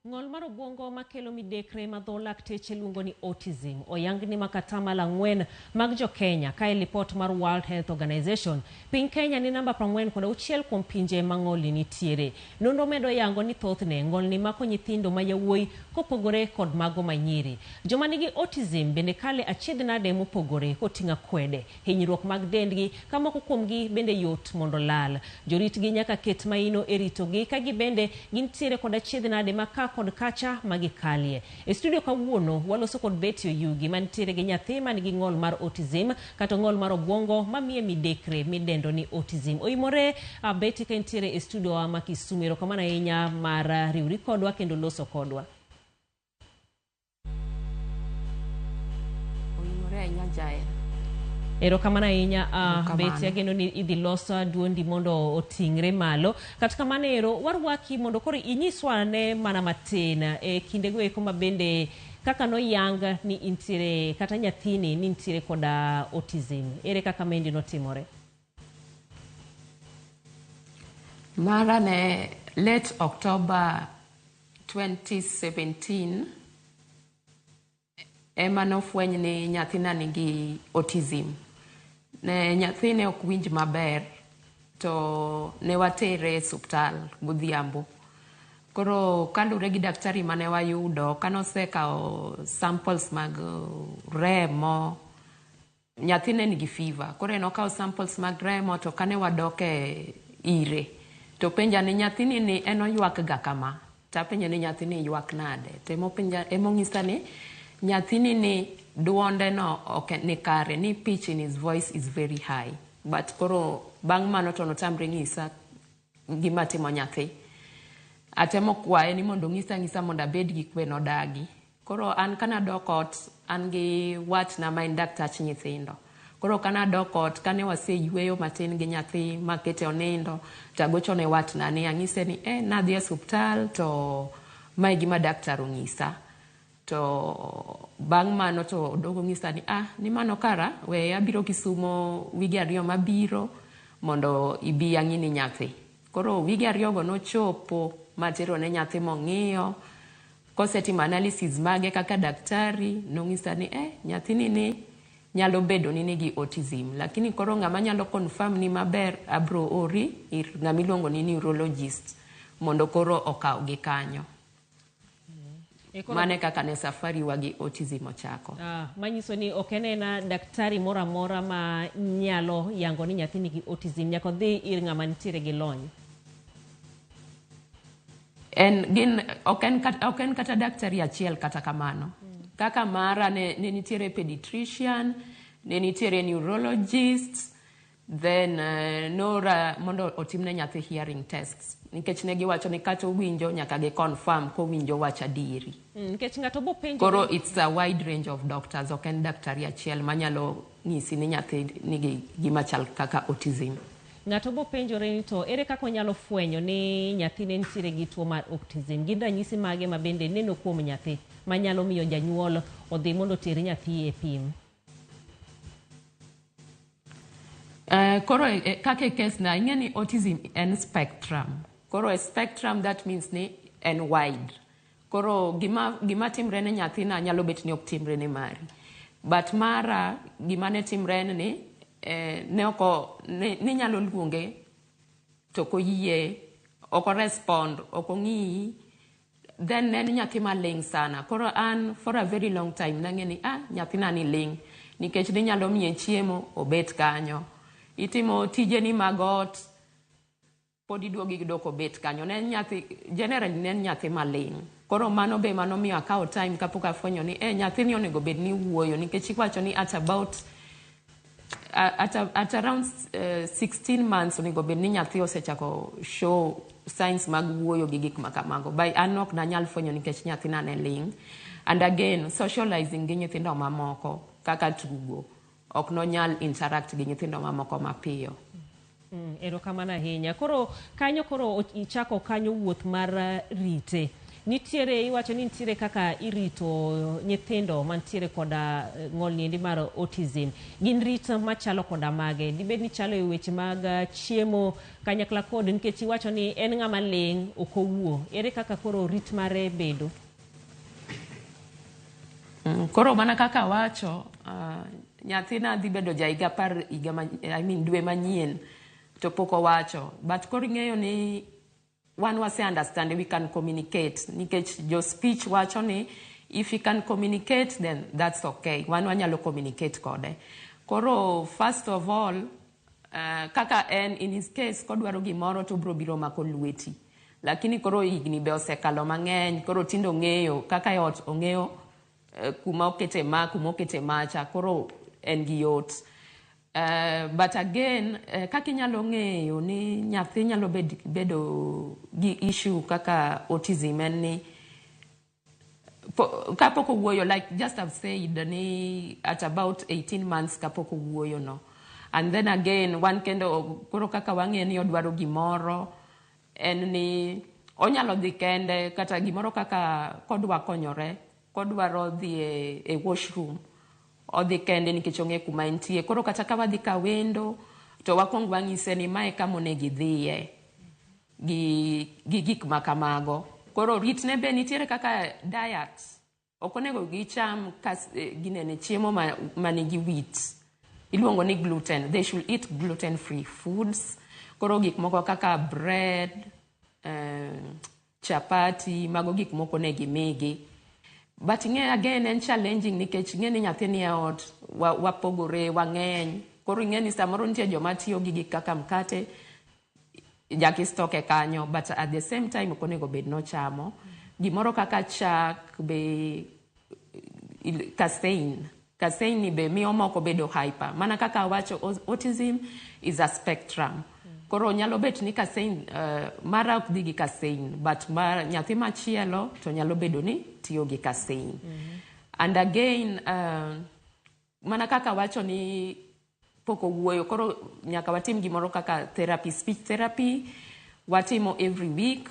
Ng'ol mar obwongo makelo midekre ma dho lakteche luongo ni autism oyang ni makatamalo 4 mag jo Kenya kae lipot mar World Health Organization. Piny Kenya ni namba 46 kuom pinje ma ng'olni nitiere. Nonro medo yango ni thothne ng'olni mako nyithindo ma yawuoyi kopogore kod mago ma nyiri. Joma nigi autism bende kale achiedh nade mopogore koting'o akwede, hinyruok mag dendgi ka moko kuomgi bende yot mondo lal. Joritgi nyaka ket maino e ritogi ka gibende gintiere kod achiedh nade ma ka kod kacha ma gikalie. E studio kawuono waloso kod Betty Oyugi mantiere gi nyathi man gi ng'ol mar autism kata ng'ol mar obwongo mamiye midekre midendo ni autism. Oimore Betty ka intiere e studio wa ma Kisumu. Erokamano ahinya mar riwri kodwa kendo loso kodwa. Oimore ahinya Jael. Erokamano ahinya Erokamano. Betty, ageno ni idhi loso duondi mondo oting're malo. Kata kamano ero, warwaki mondo koro inyiswa ane mana matin e kindego eko ma bende kaka noyang ni intiere kata nyathini ni nitiere koda autism. Ere kaka maendi notimore? Mara ne late October 2017 ema nofweny ni nyathina nigi autism. Ne nyathi ne ok winj maber to ne watere e osuptal godhiambo. Koro kaluwore gi daktari mane wayudo kanosekawo samples mag remo, nyathi ne nigi fever. Koro en okawo samples mag remo to kane wadok e ire to penja ni nyathini ni en oywak ga kama. Tapenje ni nyathini ywak nade. To emopenja emonyisa ni nyathini ni duonde no ok ni kare ni pitch in his voice is very high. But koro bang' mano to notamre nyisa gima timo nyathi. Atemo kwaye ni mondo onyisa anyisa mondo abed gi kwe nodagi. Koro an kanadok ot an gi watna ma en daktach nyithindo. Koro kanadok ot kane waseyweyo matin gi nyathi makete onindo tagocho ne watna ni anyise ni nadhi e osuptal to mae gima daktar onyisa. To bang' mano to odogo onyisa ni ni mano kara we abiro Kisumo wige 2 mabiro mondo ibi ang'i ni nyathi. Koro wige 2 go nochopo matero ne nyathi mong'iyo. Kosetimo analysis mage kaka daktari nonyisa ni nyathini ni nyalo bedo ni nigi autism. Lakini koro ng'ama nyalo confirm ni maber abro ori ir ng'ama iluongo ni neurologist mondo koro okaw gi kanyo. Mane kaka ne safari wa gi autism ochako. Manyiso ni ok en ena daktari moro amora ma nyalo yango ni nyathi nigi autism, nyaka odhi ir ng'ama nitiere gi lony. En gin ok en kata daktari achiel kata kamano. Kaka mara ne nitiere pediatrician, ne nitiere neurologist, then nora mondo otimne nyathi hearing tests. Nikech ne giwacho ni kata owinjo nyaka gi confirm kowinjo wach adieri. Nikech ng'ato bo penjo Koro it's a wide range of doctors, ok en daktari achiel manyalo nyisi ni nyathi nigi gima chal kaka autism. Ng'ato bo penjore ni to ere kaka onyalo fwenyo ni nyathine nitiere gi tuo mar autism? Gin ranyisi mage ma bende neno kuom nyathi manyalo miyo janyuol odhi mondo oter nyathi e pim? Koro kaka e case na ing'e ni autism en spectrum. Koro e spectrum that means ni en wide. Koro gima timre ne nyathina nyalo bet ni ok timre ne mari. But mara gima ne timre en ni ne oko ne nyalo luonge to ok oyie, ok orespond, ok ong'iyi. Then ne en nyathi maling' sana. Koro an for a very long time nang'e ni nyathina ni ling' nikech ninyalo miye chiemo obet kanyo. Itimo tijeni mag ot pod iduogo iyudo kobet kanyo. Ne en nyathi, generally ne en nyathi maling'. Koro mano be manomiyo akawo time kapok afwenyo ni nyathini onego bed ni wuoyo nikech iwacho ni at about at around 16 months onego bed ni nyathi osechako show signs mag wuoyo gi gik ma kamago. By an ok nanyal fwenyo nikech nyathina ne ling'. And again, socializing gi nyithindo mamoko kaka tugo ok nonyal interact gi nyithindo mamoko mapiyo. Erokamano ahinya. Koro kanyo koro ichako kanyo wuoth mar rite. Nitiere iwacho ni nitiere kaka irito nyithindo mantiere koda ng'ol niendi mar autism. Gin rit machalo koda mage? Dibed ni chalo e weche mag chiemo kanyakla kod nikech iwacho ni en ng'ama ling' ok owuo. Ere kaka koro rit mare bedo? Koro mana kaka awacho, nyathina dhi bedo ja higa 10 higa ma, I mean dwe manyien to pok owacho. But koro ing'eyo ni wan wase understand, we can communicate nikech jo speech wacho ni if you can communicate, then that's okay. Wan wanyalo communicate kode. Koro first of all, kaka en in his case, kodwaro gimoro to obro biro mako lweti. Lakini koro higni be osekalo mang'eny, koro tinde ong'eyo kaka e ot ong'eyo kuma okete ma, kuma okete macha, koro en gi yot. But again, kaka inyalo ng'eyo ni nyathi nyalo bedo gi issue kaka autism en ni kapok owuoyo, like just I've said ni at about 18 months kapok owuoyo no. And then again, wan kendo koro kaka wang'e ni odwaro gimoro en ni onyalo dhi kende, kata gimoro kaka kodwa konyore, kodwaro dhi e washroom, odhi kende nikech ong'e kuma entie. Koro kata ka wadhi ka wendo to wakwong wang'ise ni mae kama onego idhiye gi gik ma kamago. Koro ritne be nitiere kaka diet. Ok onego gicham ginene chiemo ma nigi wheat. Iluongo ni gluten. They should eat gluten free foods. Koro gik moko kaka bread, chapati, mago gik moko onego imigi. But ing'e again en challenging nikech ing'e ni nyathi ni e ot, wapogore, wang'eny. Koro ing'e ni samoro nitie joma tiyo gi gik kaka mkate, nyaka istoke kanyo, but at the same time ok onego bed nochamo. Gimoro kaka chak be casein. Casein ni be miyo moko bedo hyper. Mana kaka awacho, autism is a spectrum. Koro nyalo bet ni casein, mara ok dhi gi casein, but mar nyathi machielo to nyalo bedo ni tiyo gi casein. And again, mana kaka awacho ni pok owuoyo, koro nyaka watim gimoro kaka therapy, speech therapy, watimo every week.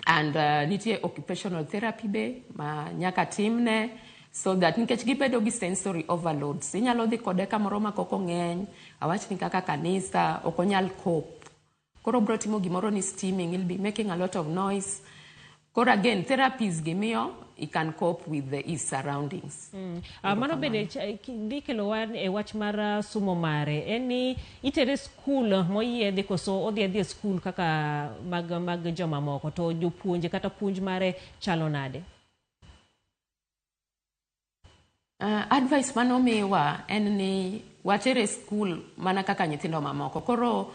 And nitie occupational therapy be ma nyaka timne, so that nikech gibedo gi sensory overloads. Inyalo dhi kode kamoro ma koko ng'eny, awach ni kaka kanisa, ok onyal cope. Koro bro timo gimoro ni steaming, he'll be making a lot of noise. Koro again, therapies gi miyo he can cope with his surroundings. Mano bende dhi kelowa e wach mar somo mare. En ni itere skul moyiedhi koso odhi adhi e skul kaka mag jomamoko, to jopuonje kata puonj mare chalo nade? Advice manomiwa en ni watere skul mana kaka nyithindo mamoko. Koro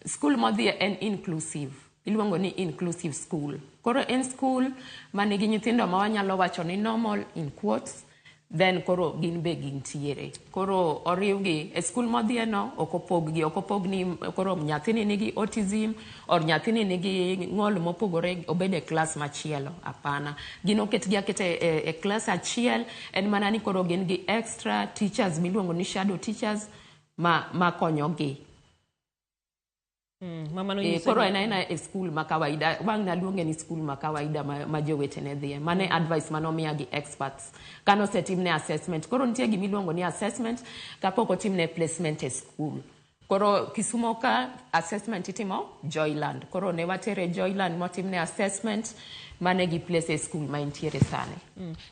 skul modhiye en inclusive. Iluongo ni inclusive school. Koro en skul manigi nyithindo ma wanyalo wacho ni normal in quotes, then koro gin be gintiere. Koro oriwgi e skul modhiye no, ok opog gi, ok opog ni koro nyathini nigi autism or nyathini nigi ng'ol mopogore obed e klas machielo. Hapana. Gin oketgi aketa e klas achiel, en mana ni koro gin gi extra teachers miluongo ni shadow teachers ma konyogi. Mama no nyiso Koro ni en aena e skul ma kawaida, wang' naluonge ni skul ma kawaida ma jowetene dhiye. Mano e advice manomiya gi experts. Kane osetimne assessment, koro nitie gimiluongo ni assessment kapok otimne placement e skul. Koro Kisumo ka assessment itimo Joyland. Koro ne watere Joyland motimne assessment mane gi place e skul ma entiere sani.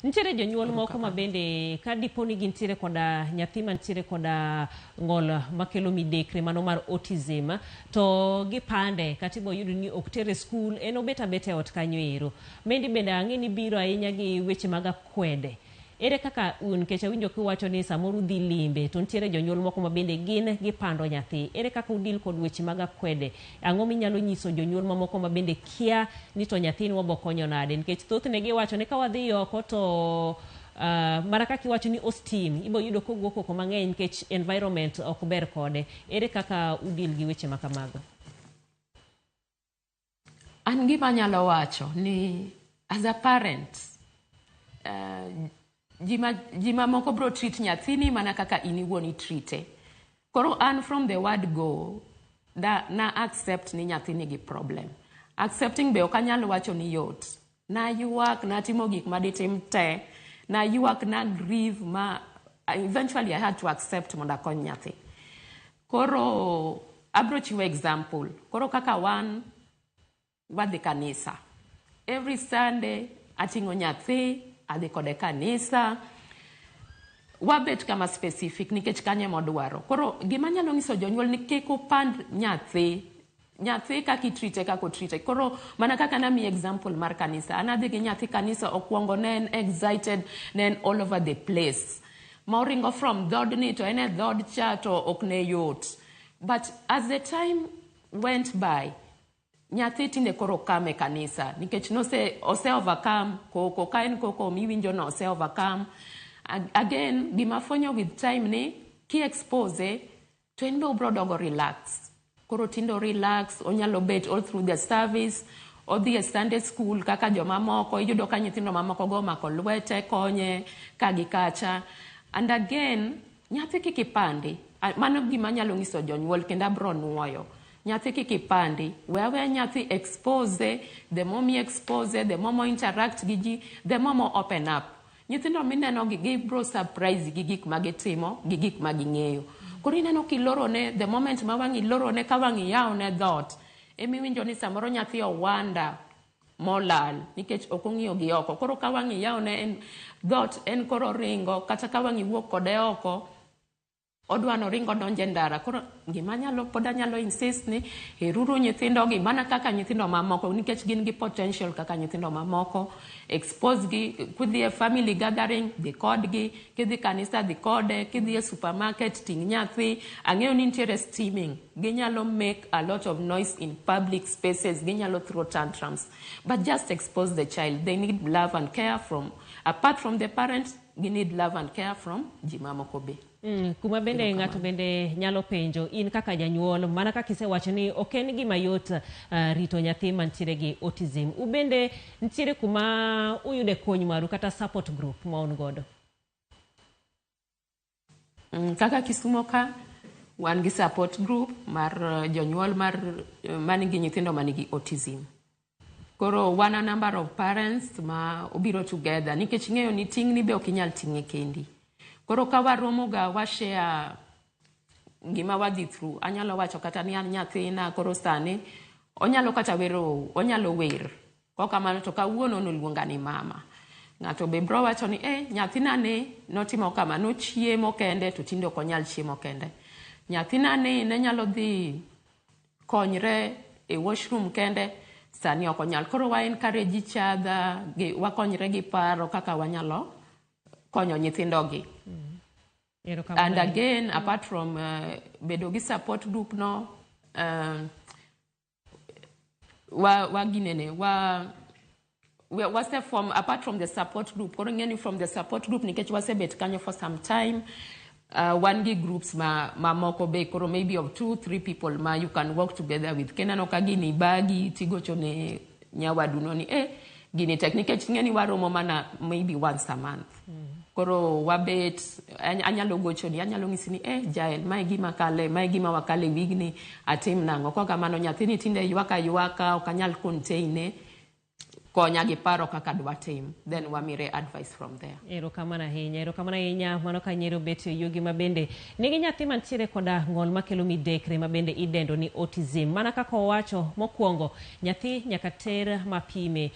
Nitiere jonyuol moko ma bende ka dipo ni gintiere koda nyathi mantiere koda ng'ol makelo midekre mano mar autism, to gipande kata ibo yudo ni ok tere skul, en obet abeta e ot kanyo ero. Mendi bende ang'e ni biro ahinya gi weche mag akwede. Ere kaka un, nikech awinjo kiwacho ni samoro udhi limbe to nitiere jonyuol moko ma bende gin gipando nyathi. Ere kaka udil kod weche mag akwede? Ang'o minyalo nyiso jonyuol mamoko ma bende kia ni to nyathini wabo konyo nade? Nikech thothne giwacho ni ka wadhi oko to mana kaka iwacho ni ostim, ibo yudo kogo koko mang'eny nikech environment ok ber kode. Ere kaka udil gi weche ma kamago? An gima anyalo wacho ni as a parent, ji mamoko bro treat nyathini mana kaka in iwuon itreate. Koro an from the word go, da, na accept ni nyathi nigi problem. Accepting be ok anyal wacho ni yot. Naywak, natimo gik maditim te. Naywak, na grieve ma eventually I had to accept mondo akony nyathi. Koro abro chiwo example. Koro kaka wan wadhi kanisa. Every Sunday ating'o nyathi, adhi kode kanisa. Wabet kama specific nikech kanyo emodwaro. Koro gima anyalo nyiso jonyuol ni kik upand nyathi. Nyathi kaka i-treat kaka o-treat. Koro mana kaka namiyi example mar kanisa. An adhi gi nyathi kanisa okwongo ne en excited, ne en all over the place. Ma oringo from dhoodni to en e dhood cha to ok ne yot. But as the time went by, nyathi tinde koro come e kanisa nikech nose ose overcome koko ka en koko miwinjo no ose overcome. Again, gima fwenyo with time ni ki expose to en be obro dogo relax. Koro tinde o relax, onyalo bet all through the service, odhi e Sunday school kaka jomamoko, iyudo ka nyithindo mamoko go omako lwete konye ka gi kacha. And again, nyathi kik ipandi. Mano gima anyalo nyiso jonyuol kendo abro nuoyo. Nyathi kik ipandi. We aweya nyathi expose, the more mi expose, the more mo interact gi ji, the more mo open up. Nyithindo mineno gi gibro surprise gi gik ma gitimo, gi gik ma ging'eyo. Koro ineno kilorone, the moment ma wang' ilorone ka wang' iyawone dhoot, emiwinjo ni samoro nyathi owanda molal nikech ok ong'iyo gi oko. Koro ka wang' iyawone en dhoot en koro ringo kata ka wang' iwuok kode oko, odwa noring odonj e ndara. Koro gima anyalo pod anyalo insist ni heruru nyithindo gi mana kaka nyithindo mamoko nikech gin gi potential kaka nyithindo mamoko. Expose gi, kudhi e family gathering, dhi kodgi, kidhi kanisa dhi kode, kidhi e supermarket ting' nyathi. Ang'eyo ni nitiere steaming, ginyalo make a lot of noise in public spaces, ginyalo throw tantrums. But just expose the child. They need love and care from, apart from the parents, gi need love and care from ji mamoko be. Kuma bende ng'ato bende nyalo penjo in kaka janyuol mana kaka isewacho ni ok en gima yot rito nyathi mantiere gi autism. Ubende nitiere kuma uyude kony maru kata support group ma un godo? Kaka Kisumo ka wan gi support group mar jonyuol mar manigi nyithindo manigi autism. Koro wan a number of parents ma obiro together nikech ing'eyo ni ting'ni be ok inyal ting'e kendi. Koro ka waromo ga wa share gima wadhi through. Anyalo wacho kata ni an nyathina koro sani onyalo kata wero, onyalo wer. Kok kamano to kawuono noluonga ni mama. Ng'ato be bro wacho ni nyathina ni notimo kama, nochiemo kende to tinde ok onyal chiemo kende. Nyathina ni ne nyalo dhi konyre e washroom kende, sani ok onyal. Koro wa encourage each other, wakonyre gi paro kaka wanyalo konyo nyithindo gi. And again, apart from bedo gi support group no, wa ginene, wa wase form, apart from the support group, koro ing'e ni from the support group nikech wasebet kanyo for some time, wan gi groups ma mamoko be koro maybe of 2-3 people ma you can work together with. Kineno ka gini bagi tigocho ne nyawadu no ni gini tek nikech ing'e ni waromo mana maybe once a month. Koro wabet, anyalo gochoni, anyalo nyisi ni Jael, mae gima kale, mae gima wakale wigni, atim nang'o. Kok kamano nyathini tinde ywak aywaka, ok anyal contain, konya gi paro kaka dwa tim, then wamire advice from there. Erokamano ahinya, erokamano ahinya. Mano ka nyiero Betty Oyugi ma bende nigi nyathi mantiere koda ng'ol makelo midekre ma bende idendo ni autism. Mana kaka owacho mokwongo, nyathi nyaka ter mapime.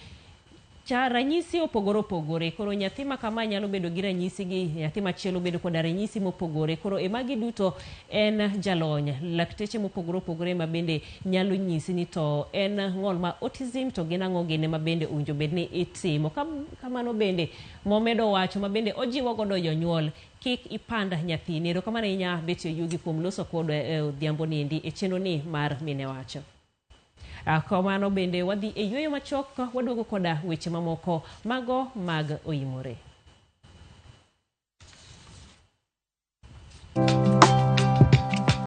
Cha ranyisi opogore opogore, koro nyathi ma kama nyalo bedo gi ranyisi gi nyathi machielo bedo koda ranyisi mopogore. Koro e magi duto en jalony, lakteche mopogore opogore ma bende nyalo nyisi ni to en ng'ol ma autism to gin ang'o gine ma bende owinjo bed ni itimo. Kamano bende momedo wacho ma bende ojiwo godo jonyuol kik ipand nyathini. Erokamano ahinya Betty Oyugi kuom loso kodwa e odhiambo niendi e chenro ni mar Mine Wacho. Kamano bende wadhi e yueyo machuok, waduogo koda weche mamoko mago mag oimore.